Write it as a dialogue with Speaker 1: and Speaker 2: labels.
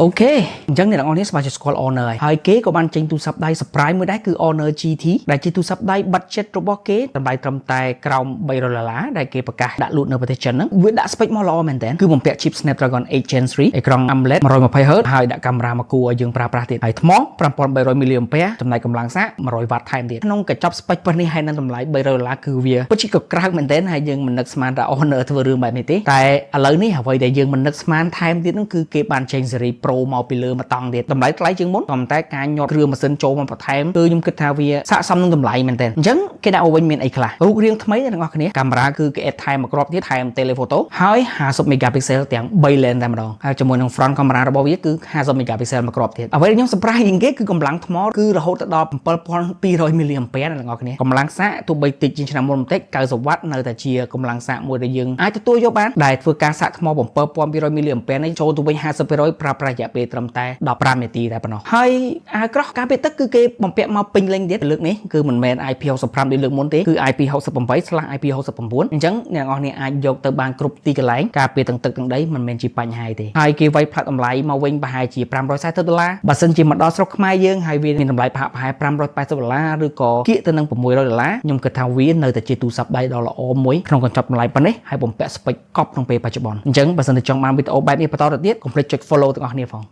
Speaker 1: OK អញ្ចឹងអ្នកទាំងអស់គ្នាស្មានជាស្គាល់ Honor ហើយហើយគេក៏បានចេញទូរស័ព្ទដៃ surprise មួយដែរគឺ Honor GT ដែលជាទូរស័ព្ទដៃ budget របស់គេតម្លៃត្រឹមតែក្រោម300ដុល្លារដែលគេប្រកាសដាក់លក់នៅប្រទេសចិនហ្នឹងវាដាក់ spec មកល្អមែនតើគឺបំពាក់ chip Snapdragon 8 Gen 3អេក្រង់ AMOLED 120 Hz ហើយដាក់កាមេរ៉ាមកគូឲ្យយើងប្រើប្រាស់ទៀតហើយថ្ម5300 mAh ចំណែកកម្លាំងសាក100 W ថែមទៀតក្នុងកញ្ចប់ spec ប៉ុណ្នេះហើយនឹងតម្លៃ300ដុល្លារគឺវាពិតជាកក្រើកមែនទែនហើយយើងមិននឹកស្មានថា Honor ធ្វើរឿងបែបនេះទេតែឥឡូវនេះអ្វីដែលយើងមិននឹកស្មានថែមទៀតនោះគឺគេបានចេញស៊េរី Pro មកពីលើមកតង់ទៀតតម្លៃថ្លៃជាងមុនក៏ប៉ុន្តែការញាត់គ្រឿងម៉ាស៊ីនចូលមកបន្ថែមគឺខ្ញុំគិតថាវាស័ក្តិសមនឹងតម្លៃមែនទែនអញ្ចឹងគេដាក់មកវិញមានអីខ្លះរូបរាងថ្មីអ្នកទាំងអស់គ្នាកាមេរ៉ាគឺគេ add ថែមមួយគ្រាប់ទៀតថែម telephoto ហើយ50 megapixel ទាំង3 lens តែម្ដងហើយជាមួយនឹង front camera របស់វាគឺ50 megapixel មួយគ្រាប់ទៀតអ្វីដែលខ្ញុំ surprise ជាងគេគឺកម្លាំងថ្មគឺរហូតដល់7200 mAh អ្នកទាំងអស់គ្នាកម្លាំងសាកទោះបីតិចជាងឆ្នាំមុនបន្តិច90 W នៅតែជាកម្លាំងសាកមួយដែលយើងអាចទទួលយកបានដែលធ្វើការសាកថ្ម7200 mAh នេះចូលទៅវិញ50%ប្រើប្រាស់រយៈពេលត្រឹមតែ15នាទីតែប៉ុណ្ណោះហើយអាវក្រោះការពារទឹកគឺគេបំពាក់មកពេញលេញទៀតលើកនេះគឺមិនមែន IP65 ដូចលើកមុនទេគឺ IP68/IP69 អញ្ចឹងអ្នកនរគ្នាអាចយកទៅបានគ្រប់ទីកន្លែងការពារទាំងទឹកទាំងដីមិនមែនជាបញ្ហាទេហើយគេវាយផ្លាក់តម្លៃមកវិញប្រហែលជា540ដុល្លារបើសិនជាមកដល់ស្រុកខ្មែរយើងហើយវាមានតម្លៃប្រហាក់ប្រហែល580ដុល្លារឬក៏គៀកទៅនឹង600ដុល្លារខ្ញុំគិតថាវានៅតែជាទូរស័ព្ទដៃដ៏ល្អមួយក្នុងកញ្ចប់តម្លៃប៉ុណ្ណេះហើយបំពាក់ spec កប់ក្នុងពេលបច្ចុប្បន្នអញ្ចឹងបើសិនជាចង់បានវីដេអូបែបនេះបន្តទៅទៀតកុំភ្លេចចុច follow ទាំងអស់គ្នាផង។